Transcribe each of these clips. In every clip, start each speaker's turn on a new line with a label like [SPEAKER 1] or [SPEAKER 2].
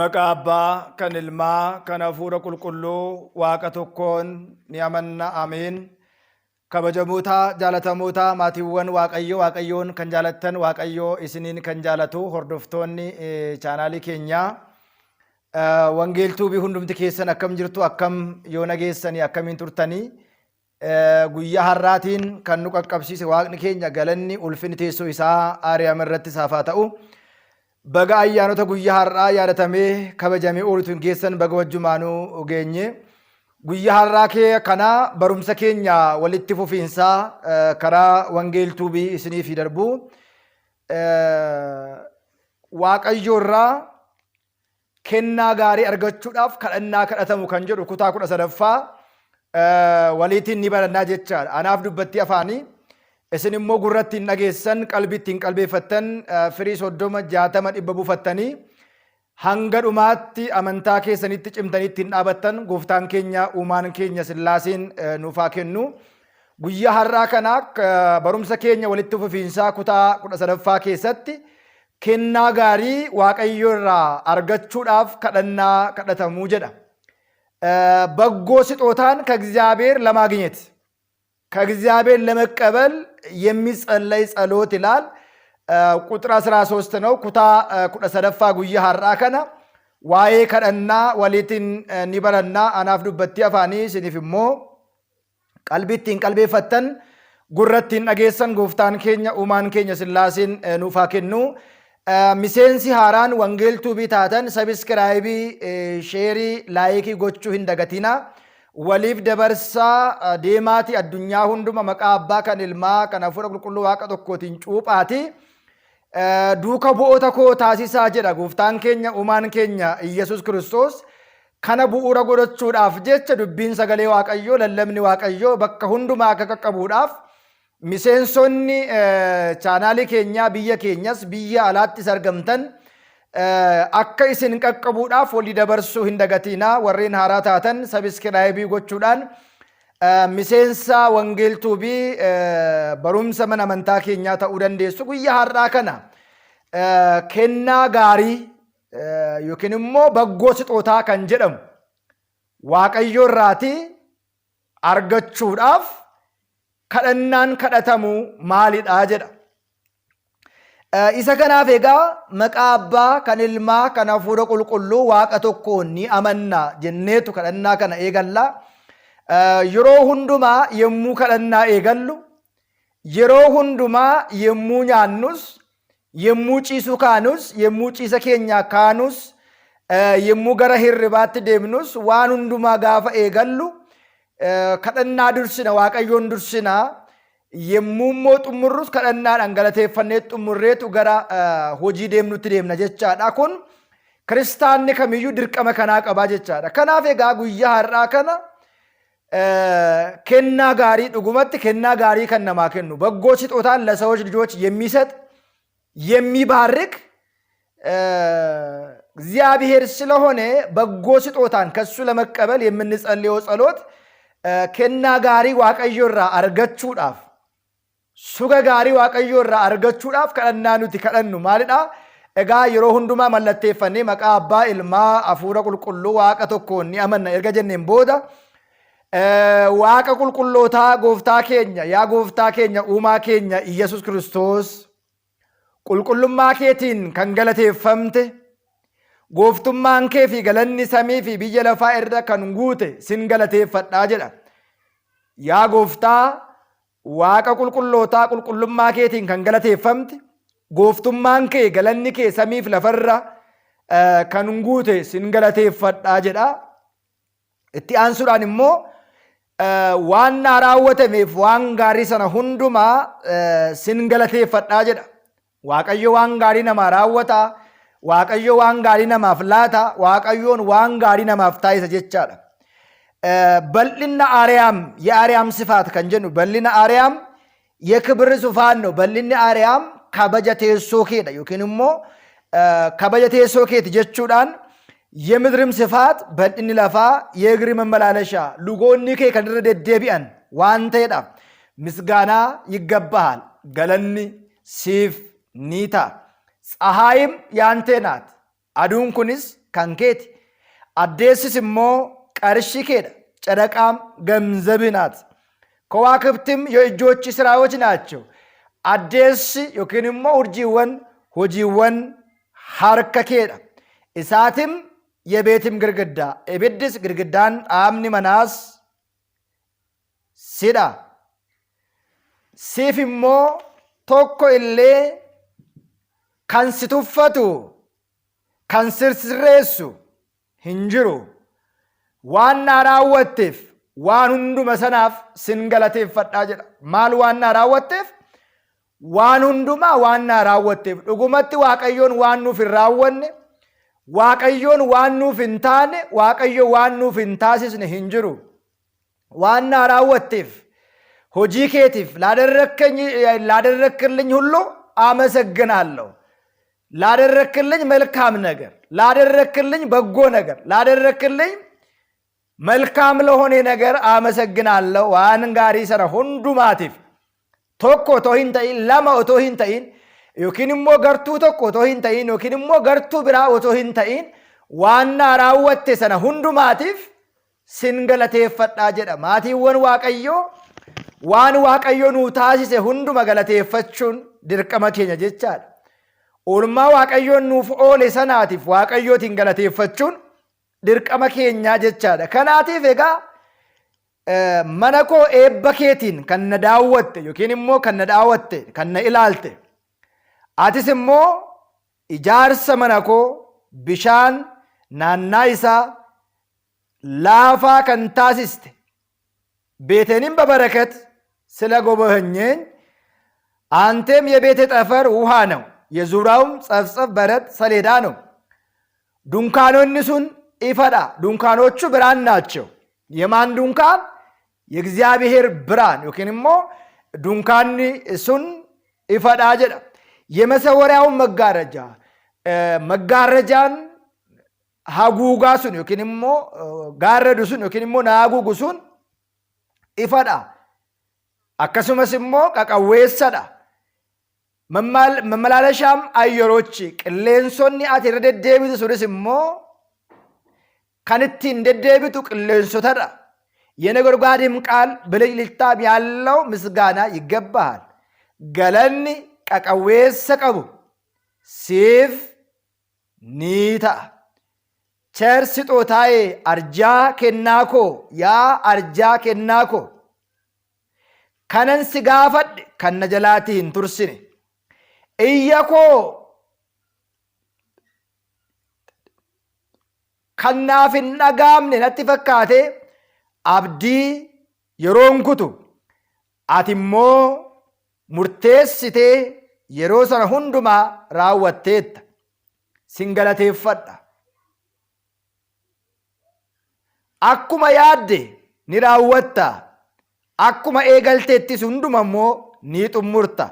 [SPEAKER 1] Maqaa Abbaa, kan Ilmaa, kan Hafuura Qulqulluu Waaqa tokkoon ni amanna. Ameen. Kabajamoota, jaalatamoota, maatiiwwan Waaqayyoo, Waaqayyoon kan jaalattan, Waaqayyoo isiniin kan jaalatu, hordoftoonni chaanaalii keenyaa Wangeel Tuubii hundumti keessan akkam jirtu, akkam yoo nageessanii, akkamiin turtanii? Guyyaa har'aatiin kan nu qaqqabsiise Waaqni keenya galanni ulfinni teessoo isaa Aariyaam irratti isaaf haa ta'u. Baga ayyaanota guyyaa har'aa yaadatamee kabajamee oolutuun geessan baga wajjumaanuu geenye. Guyyaa har'aa kee kana barumsa keenya walitti fufiinsaa karaa Wangeel Tuubii isiniif darbu. Waaqayyo irraa kennaa gaarii argachuudhaaf kadhannaa kadhatamu kan jedhu kutaa 13ffaa waliitiin ni barannaa jechaadha. Anaaf dubbattii afaanii isin immoo gurratti hin dhageessan, qalbiitti hin qalbeeffattan, firii 30, 60, 100 buufattanii hanga dhumaatti amantaa keessanitti cimtanii ittiin dhaabattan gooftaan keenya uumaan keenya Sillaaseen nuuf haa kennu. Guyyaa har'aa kana barumsa keenya walitti fufiinsaa kutaa 13ffaa keessatti kennaa gaarii Waaqayyo irraa argachuudhaaf kadhannaa kadhatamuu jedha. በጎ ስጦታን ከእግዚአብሔር ለማግኘት፣ ከእግዚአብሔር ለመቀበል የሚጸለይ ጸሎት ይላል። ቁጥር 13 ነው። Kutaa 13ffaa guyyaa har'aa kana waa'ee kadhannaa waliitiin ni barannaa. Anaaf dubbattii afaanii isiniif immoo qalbii ittiin qalbeeffattan, gurra ittiin dhageessan gooftaan keenya uumaan keenya Sillaaseen nuuf haa kennu. Miseensi haaraan Wangeel Tuubii taatan subscribe, share, like gochuu hin dagatinaa. Waliif dabarsaa deemaati addunyaa hunduma maqaa abbaa kan ilmaa kan hafuura qulqulluu Waaqa tokkootiin cuuphaati. Duuka bu'oota koo taasisaa jedha gooftaan keenya uumaan keenya Iyyasuus Kiristoos. Kana bu'uura godhachuudhaaf jecha dubbiin sagalee Waaqayyoo, lallabni Waaqayyoo bakka hundumaa akka qaqqabuudhaaf miseensonni chaanaalii keenyaa biyya keenyas biyya alaattis argamtan akka isin qaqqabuudhaaf walii dabarsuu hin dagatinaa. Warreen haaraa taatan subscribe gochuudhaan miseensa Wangeel Tuubii barumsa mana amantaa keenyaa ta'uu dandeessu. Guyyaa har'aa kana kennaa gaarii yookiin immoo በጎ ስጦታ kan jedhamu Waaqayyo irraatii argachuudhaaf kadhannaan kadhatamu maalidha jedha. Isa kanaaf egaa maqaa abbaa kan ilmaa kan hafuura qulqulluu Waaqa tokkoon ni amanna jenneetu kadhannaa kana eegalla. Yeroo hundumaa yommuu kadhannaa eegallu, yeroo hundumaa yommuu nyaannus, yommuu ciisuu kaanus, yommuu ciisa keenyaa kaanus, yommuu gara hirribaatti deemnus, waan hundumaa gaafa eegallu kadhannaa dursina, Waaqayyoon dursina. Yommuu immoo xumurrus kadhannaadhaan galateeffannee xumurreetu gara hojii deemnutti deemna jechaadha. Kun kiristaanni kamiyyuu dirqama kanaa qabaa jechaadha. Kanaaf egaa guyyaa har'aa kana kennaa gaarii, dhugumatti kennaa gaarii kan namaa kennu, በጎ ስጦታን ለሰዎች ልጆች የሚሰጥ፣ የሚባርክ እግዚአብሔር ስለሆነ በጎ ስጦታን ከሱ ለመቀበል የምንጸልየው ጸሎት kennaa gaarii Waaqayyo irraa argachuudhaaf, suga gaarii Waaqayyo irraa argachuudhaaf kadhannaa nuti kadhannu maalidha? Egaa yeroo hundumaa mallatteeffannee maqaa abbaa ilmaa hafuura qulqulluu Waaqa tokkoon ni amanna erga jenneen booda, Waaqa qulqullootaa, gooftaa keenya, yaa gooftaa keenya uumaa keenya Iyyasuus Kiristoos, qulqullummaa keetiin kan galateeffamte, gooftummaan kee fi galanni samii fi biyya lafaa irra kan guute sin galateeffadhaa jedha. Yaa gooftaa Waaqa qulqullootaa, qulqullummaa keetiin kan galateeffamte, gooftummaan kee galanni kee samiif lafarra kan guute sin galateeffadhaa jedha. Itti aansuudhaan immoo waan naa raawwatameef waan gaarii sana hundumaa sin galateeffadhaa jedha. Waaqayyo waan gaarii namaa raawwata. Waaqayyo waan gaarii namaaf laata. Waaqayyoon waan gaarii namaaf taasisa jechaadha. Bal'inna Aariyaam, የአርያም ስፋት kan jennu, bal'ina Aariyaam የክብር ዙፋን ነው። Bal'inni Aariyaam kabaja teessoo keedha yookiin immoo kabaja teessoo keeti jechuudhaan, የምድርም ስፋት bal'inni lafaa የእግር መመላለሻ lugoonni kee kan irra deddeebi'an waan ta'eedhaaf ምስጋና ይገባሃል, galanni siif ni ta'a. ፀሐይም ያንተ ናት, aduun kunis kan keeti. Addeessis immoo qarshii keedha. ጨረቃም ገንዘብህ ናት። ከዋክብትም የእጆችህ ስራዎች ናቸው። Addeessi yookiin immoo urjiiwwan hojiiwwan harka keedha. እሳትም የቤትም ግድግዳ ibiddis ግድግዳን dhaabni manaas sidha. Siif immoo tokko illee kan si tuffatu kan sirreessu hin jiru. Waan naa raawwatteef waan hunduma sanaaf sin galateeffadhaa jedha. Maal waan naa raawwatteef? Waan hundumaa waan naa raawwatteef. Dhugumatti Waaqayyoon waan nuuf hin raawwanne, Waaqayyoon waan nuuf hin taane, Waaqayyo waan nuuf hin taasisne hin jiru. Waan naa raawwatteef hojii keetiif ላደረክልኝ ሁሉ አመሰግናለሁ። ላደረክልኝ መልካም ነገር፣ ላደረክልኝ በጎ ነገር፣ ላደረክልኝ መልካም ለሆነ ነገር አመሰግናለሁ። Waan gaarii sana hundumaatiif tokko otoo hin ta'in, lama otoo hin ta'in, yookiin immoo gartuu tokko otoo hin ta'in, yookiin immoo gartuu biraa otoo hin ta'in, waan naa raawwatte sana hundumaatiif sin galateeffadhaa jedha. Maatiiwwan Waaqayyoo, waan Waaqayyo nuu taasise hunduma galateeffachuun dirqama keenya jechaadha. Oolmaa Waaqayyoon nuuf oole sanaatiif Waaqayyootiin galateeffachuun dirqama keenyaa jechaadha. Kanaatiif egaa mana koo eebba keetiin kan na daawwatte yookiin immoo kan na daawwatte, kan na ilaalte, atis immoo ijaarsa mana koo bishaan naannaa isaa laafaa kan taasiste, ቤቴንም በበረከት ስለጎበኘኝ አንተም የቤቴ ጠፈር ውሃ ነው፣ የዙሪያውም ጸፍጸፍ በረድ ሰሌዳ ነው። Dunkaanonni sun ifadha. Dunkaanoቹ ብርሃን ናቸው። የማን dunkaan? የእግዚአብሔር ብርሃን yookiin immoo dunkaanni sun ifadha jedha. የመሰወሪያውን መጋረጃ መጋረጃን haguugaa sun yookiin immoo gaarradu sun yookiin immoo na haguugu sun ifadha. Akkasumas immoo qaqawweessadha. መመላለሻም አየሮች qilleensonni ati irra deddeebitu sunis immoo kan ittiin deddeebitu qilleensotadha. የነጎድጓድም ቃል ብልጭልጭታም ያለው ምስጋና ይገባሃል። Galanni qaqawweessa qabu siif ni ta'a. ቸር ስጦታዬ arjaa kennaa koo, yaa arjaa kennaa koo, kanan si gaafadhe kan na jalaatii hin tursine, iyya koo kan naaf hin dhagaamne natti fakkaate abdii yeroon kutu, ati immoo murteessitee yeroo sana hundumaa raawwatteetta. Sin galateeffadha. Akkuma yaadde ni raawwatta. Akkuma eegalteettis hunduma immoo ni xummurta.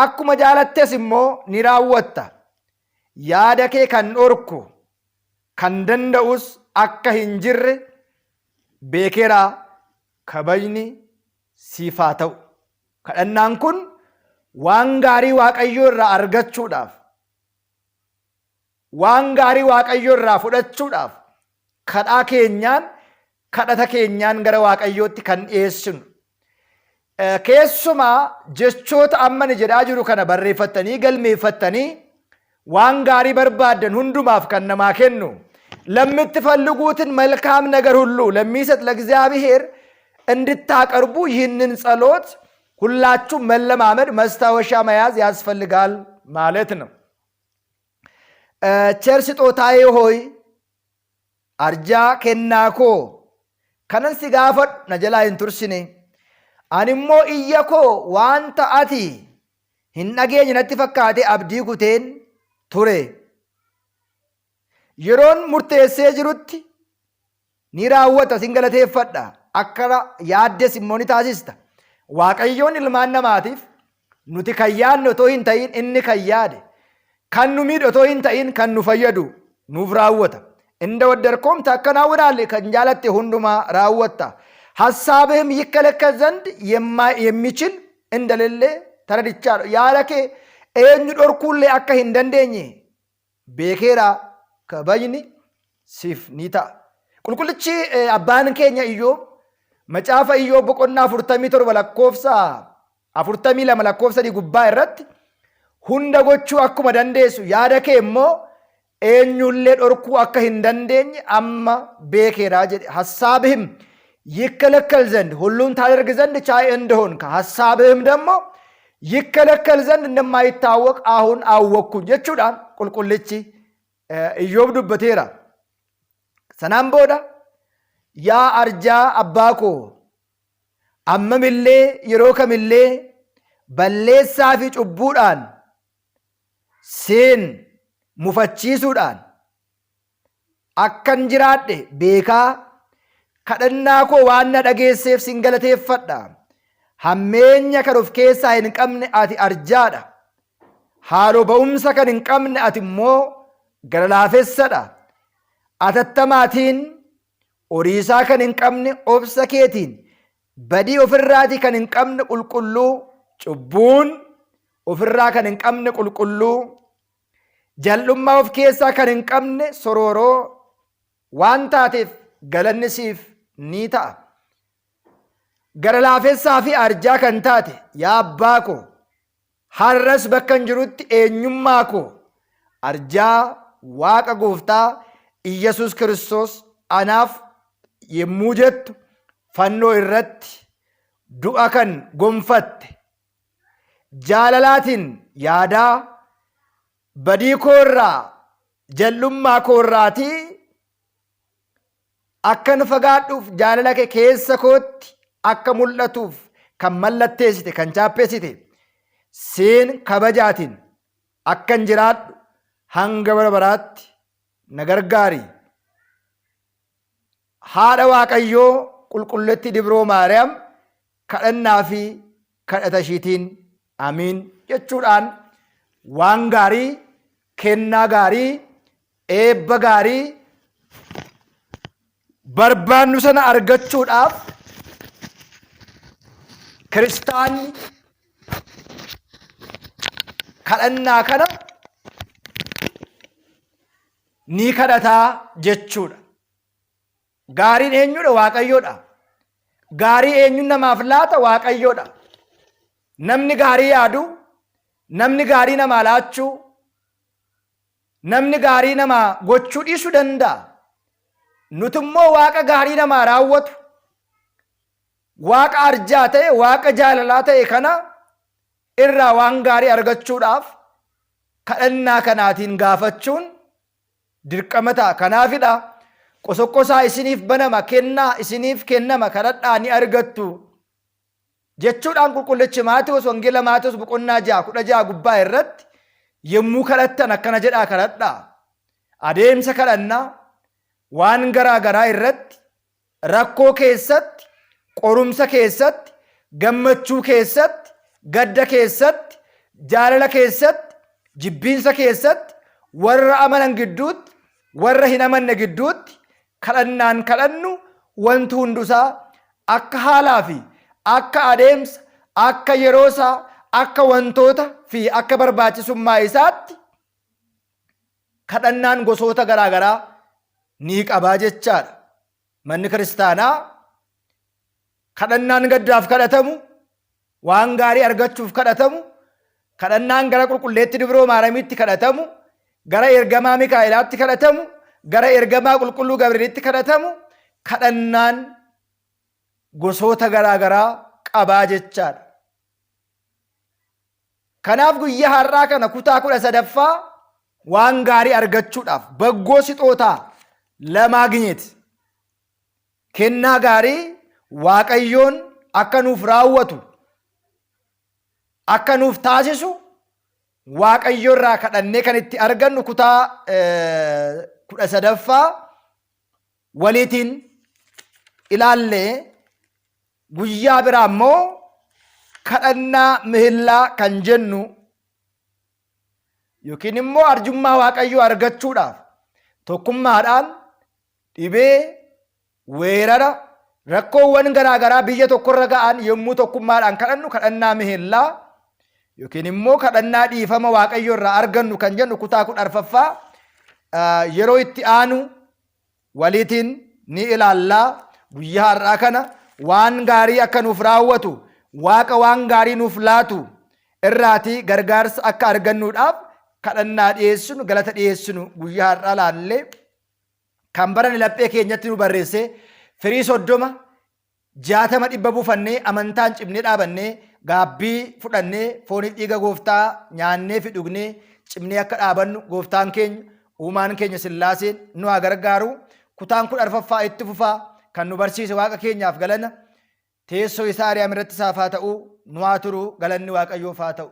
[SPEAKER 1] Akkuma jaalattes immoo ni raawwatta. Yaada kee kan dhorku kan danda'us akka hin jirre beekeera. Kabajni siif haa ta'u. Kadhannaan kun waan gaarii Waaqayyoo irraa argachuudhaaf, waan gaarii Waaqayyoo irraa fudhachuudhaaf kadhaa keenyaan, kadhata keenyaan gara Waaqayyootti kan dhiyeessinu. Keessumaa jechoota amma ni jedhaa jiru kana barreeffattanii galmeeffattanii waan gaarii barbaaddan hundumaaf kan namaa kennu, ለምትፈልጉትን መልካም ነገር ሁሉ ለሚሰጥ ለእግዚአብሔር እንድታቀርቡ ይህንን ጸሎት ሁላችሁም መለማመድ መስታወሻ መያዝ ያስፈልጋል ማለት ነው። ቸር ስጦታዬ ሆይ arjaa kennaa koo, kanan si gaafadhu na jalaa hin tursine. Ani immoo iyya koo wanta ati hin dhageenye natti fakkaate abdii kuteen ture. Yeroon murteessee jirutti ni raawwata, sin galateeffadha. Akka yaaddes immoo ni taasista. Waaqayyoon ilmaan namaatiif nuti kan yaadne otoo hin ta'in inni kan yaade, kan nu miidhu otoo hin ta'in kan nu fayyadu nuuf raawwata. እንደወደድከውም ታከናውናለህ፣ kan jaalatte hundumaa raawwatta። ሀሳብህም ይከለከል ዘንድ የሚችል እንደሌለ ተረድቻለሁ። Yaada kee eenyu dhorkuullee akka hin dandeenye beekeera kabajni siif ni ta'a. Qulqullichi abbaan keenya Iyyoob macaafa Iyyoob boqonnaa 47 lakkoofsa 42 lakkoofsa 3 gubbaa irratti hunda gochuu akkuma dandeessu yaada kee immoo eenyullee dhorkuu akka hin dandeenye amma beekeera jedhe. ሀሳብህም ይከለከል ዘንድ ሁሉን ታደርግ ዘንድ ቻይ እንደሆንክ ሀሳብህም ደግሞ ይከለከል ዘንድ እንደማይታወቅ አሁን አወቅኩኝ jechuudhaan qulqullichi Iyyoob dubbateera. Sanaan booda yaa arjaa abbaa koo ammamillee yeroo kamillee balleessaa fi cubbuudhaan siin mufachiisuudhaan akkan jiraadhe beekaa kadhannaa koo waan na dhageesseef sin galateeffadha. Hammeenya kan of keessaa hin qabne ati arjaadha. Haaloo ba'umsa kan hin qabne ati immoo gara laafessadha. Atattamaatiin horiisaa kan hin qabne obsa keetiin badii ofirraatii kan hin qabne qulqulluu cubbuun ofirraa kan hin qabne qulqulluu jal'ummaa of keessaa kan hin qabne sorooroo waan taateef galanni siif ni ta'a. Gara laafessaa fi arjaa kan taate yaa abbaa koo har'as bakka hin jirutti eenyummaa koo arjaa Waaqa gooftaa Iyyasuus Kiristoos anaaf yemmuu jettu fannoo irratti du'a kan gonfatte jaalalaatiin yaadaa badii koo irraa jal'ummaa koo irraatii akkan fagaadhuuf jaalala kee keessa kootti akka mul'atuuf kan mallatteessite kan chaappeessite siin kabajaatiin akkan jiraadhu hanga bara baraatti na gargaari. Haadha Waaqayyoo Qulqulleetti Dibroo Maariyaam kadhannaa fi kadhata ishiitiin amiin jechuudhaan waan gaarii, kennaa gaarii, eebba gaarii barbaannu sana argachuudhaaf kiristaanni kadhannaa kana ni kadhataa jechuudha. Gaariin eenyudha? Waaqayyoodha. Gaarii eenyuun namaaf laata? Waaqayyoodha. Namni gaarii yaadu, namni gaarii namaa laachuu, namni gaarii namaa gochuu dhiisuu danda'a. Nuti immoo Waaqa gaarii namaa raawwatu, Waaqa arjaa ta'e, Waaqa jaalalaa ta'e kana irraa waan gaarii argachuudhaaf kadhannaa kanaatiin gaafachuun dirqama ta'a. Kanaafidha qosoqqosaa isiniif banama, kennaa isiniif kennama, kadhadhaa ni argattu jechuudhaan qulqullichi Maatewos Wangeela Maatewos boqonnaa 6 16 gubbaa irratti yommuu kadhattan akkana jedhaa kadhadhaa. Adeemsa kadhannaa waan garaa garaa irratti rakkoo keessatti, qorumsa keessatti, gammachuu keessatti, gadda keessatti, jaalala keessatti, jibbiinsa keessatti, warra amanan gidduutti, warra hin amanne gidduutti kadhannaan kadhannu wanti hundusaa akka haalaa fi akka adeemsa, akka yeroosaa, akka wantoota fi akka barbaachisummaa isaatti kadhannaan gosoota garaa garaa ni qabaa jechaadha. Manni kiristaanaa kadhannaan gaddaaf kadhatamu, waan gaarii argachuuf kadhatamu, kadhannaan gara qulqulleetti Dubroo Maaramiitti kadhatamu, gara ergamaa Mikaa'elaatti kadhatamu, gara ergamaa qulqulluu Gabrielitti kadhatamu, kadhannaan gosoota garaa garaa qabaa jechaadha. Kanaaf guyyaa har'aa kana kutaa 13ffaa waan gaarii argachuudhaaf baggoo sixootaa lamaagnyet kennaa gaarii Waaqayyoon akka nuuf raawwatu akka nuuf taasisu Waaqayyo irraa kadhannee kan itti argannu kutaa 13ffaa waliitiin ilaallee guyyaa biraa immoo kadhannaa mihillaa kan jennu yookiin immoo arjummaa Waaqayyoo argachuudhaaf tokkummaadhaan dhibee, weerara, rakkoowwan garaa garaa biyya tokkorra ga'an yommuu tokkummaadhaan kadhannu kadhannaa mihillaa yookiin immoo kadhannaa dhiifama Waaqayyoo irraa argannu kan jennu kutaa 14ffaa Yeroo itti aanu waliitiin ni ilaallaa. Guyyaa har'aa kana waan gaarii akka nuuf raawwatu, Waaqa waan gaarii nuuf laatu irraatii gargaarsa akka argannuudhaaf kadhannaa dhiyeessinu, galata dhiyeessinu guyyaa har'aa laallee kan barane laphee keenyatti nu barreessee firii 30, 60, 100 buufannee amantaan cimnee dhaabannee gaabbii fudhannee fooniif dhiiga gooftaa nyaannee fi dhugnee cimnee akka dhaabannu gooftaan keenya uumaan keenya Sillaaseen nu haa gargaaru. Kutaan 14ffaa itti fufaa. Kan nu barsiise Waaqa keenyaaf galana. Teessoo isaa Ariyaam irratti isaaf haa ta'u. Nu haa turu. Galanni Waaqayyoof haa ta'u.